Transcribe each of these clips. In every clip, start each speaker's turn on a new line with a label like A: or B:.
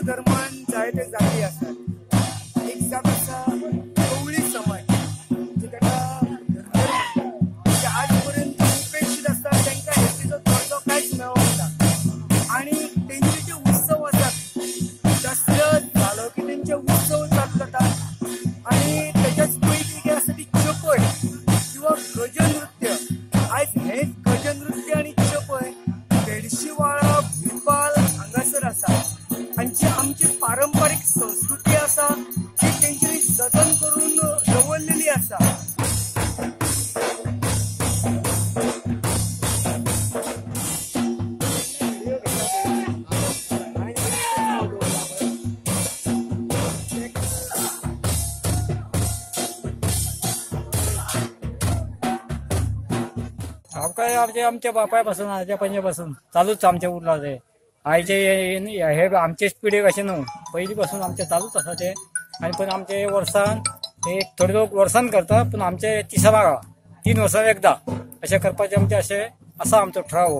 A: हिंदू धर्मान जायते जाती आसात. एक जात आसा गवळी समाज, जे ताका धनगर म्हणटात, जे आज पर्यंत उपेक्षीत आसता, तांकां एसटीचो दर्जो कांयच मेळोंक ना. आनी तेंचे जे उत्सव आसात, दसरो जालो की तेंचे उत्सव चालू जाता आनी तेच्याच पयलीं कितें आसा ती चपय किंवा गजनृत्य. आयज हें गजनृत्य आनी चपय भेडशीवाळा भुंयपाल हांगासर आसा आनी जी आमची पारंपारीक संस्कृती आसा ती तेंच्यांनी जतन करून दवरलेली आसा.
B: आमकां आमचे आमच्या बापाय पासून आज्या पंजा पासून चालूच आमचे उरला ते आयचे हे आमचेच पिढीक अशें न्हू, पयलीं पासून आमचे चालूच आसा ते. आनी पण आमचे वर्सान एक थोडे लोक वर्सान करता, पूण आमचे तिसरा 3 वर्सां एकदां अशें करपाचें आमचें अशें आसा आमचो ठराव.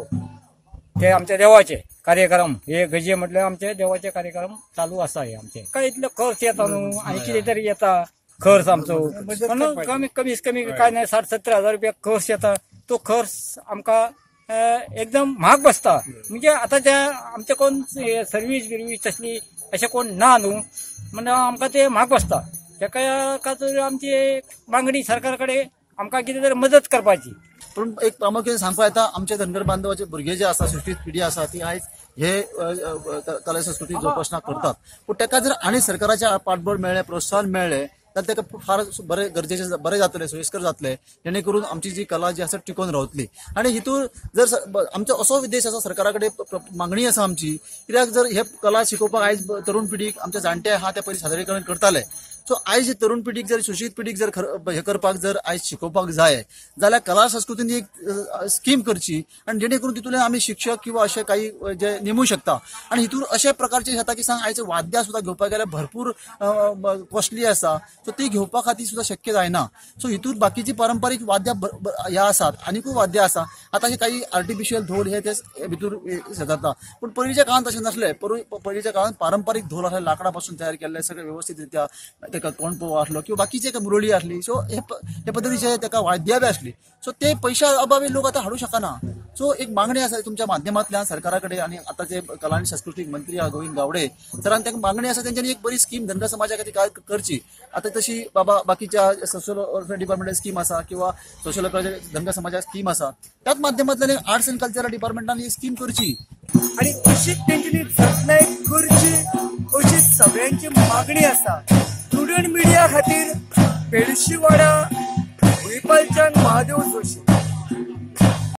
B: ते आमच्या देवाचे कार्यक्रम हे गजे म्हटल्यार आमचे देवाचे कार्यक्रम चालू आसा. हे आमचे काय इतलो खर्च येता न्हू आनी कितें तरी येता खर्च आमचो, कमी कमीत कमी काय नाही 60-70 हजार रुपया खर्च येता. तो खर्च आमकां एकदम म्हाग बसता. म्हणजे आतां त्या आमचे कोण सर्वीस बिर्वीस तसली अशें कोण ना न्हू, म्हणून आमकां ते म्हाग बसता. तेका तरी आमची मागणी सरकार कडेन आमकां कितें तरी मदत करपाची.
C: पूण एक प्रामुख्यान सांगपा येता, आमचे धनगर बांधवाचे भुरगे जे आसा, शिक्षीत पिढी आसा, ती आयज हे कला संस्कृती जोपासना करतात. पूण ताका जर आनी सरकाराचें पाठबळ मेळ्ळें, प्रोत्साहन मेळ्ळें जाल्यार ताका फार बरें गरजेचें बरें जातलें, सोयीस्कर जातलें, जेणे करून आमची जी कला जी आसा टिकोवन रावतली. आनी हितून जर आमचो असो उद्देश आसा, सरकारा कडेन मागणी आसा आमची, कित्याक जर हे कला शिकोवपाक आयज तरुण पिढीक आमचे जाणटे आहा ते पयलीं सादरीकरण करताले. सो आयज तरुण पिढीक जर सुशीत पिढीक जर हे करपाक जर आयज शिकोवपाक जाय जाल्यार कला संस्कृतीन एक स्कीम करची आनी जेणे करून तितूंतल्यान आमी शिक्षक किंवा अशे काही जे नेमू शकता. आनी हितून अशे प्रकारचे जाता की सांग आयज वाद्यां सुद्दां घेवपाक गेल्यार भरपूर कॉस्टली आसा, सो ती घेवपा खातीर सुद्दां शक्य जायना. सो हितून बाकीची पारंपारीक वाद्यां ह्या आसात, आनीकूय वाद्यां आसा. आतां हे काही आर्टिफिशियल धोल हे ते भितूर जाता, पूण पयलींच्या काळांत तशें नासलें. पयलींच्या काळांत पारंपारीक धोल आसले, लांकडा पासून तयार केल्ले सगळे व्यवस्थीत रित्या, ताका कोणपो आसलो किंवा बाकीचे मुरळी आसली. सो हे पद्दतीचे ताका वाद्यां बी आसली. सो ते पयशा अभावी लोक आतां हाडूंक शकना. सो एक मागणी आसा तुमच्या माध्यमांतल्यान सरकारा कडेन आनी आतां जे कला आनी सांस्कृतीक मंत्री आहा गोविंद गावडे सरान, तांकां मागणी आसा तेंच्यांनी एक बरी स्कीम धनगर समाजा खातीर करची. आतां तशी बाबा बाकीच्या सोशल वेलफेअर डिपार्टमेंटान स्कीम आसा किंवा सोशल वेलफेअर धनगर समाजाक स्कीम आसा, त्याच माध्यमांतल्यान आर्ट्स अँड कल्चरल डिपार्टमेंटान ही स्कीम करची
A: आनी अशीच तेंच्यांनी जतनाय करची अशी सगळ्यांची मागणी आसा. प्रुडंट मिडिया खातीर पेडशीवाडा भुंयपालच्यान महादेव जोशी.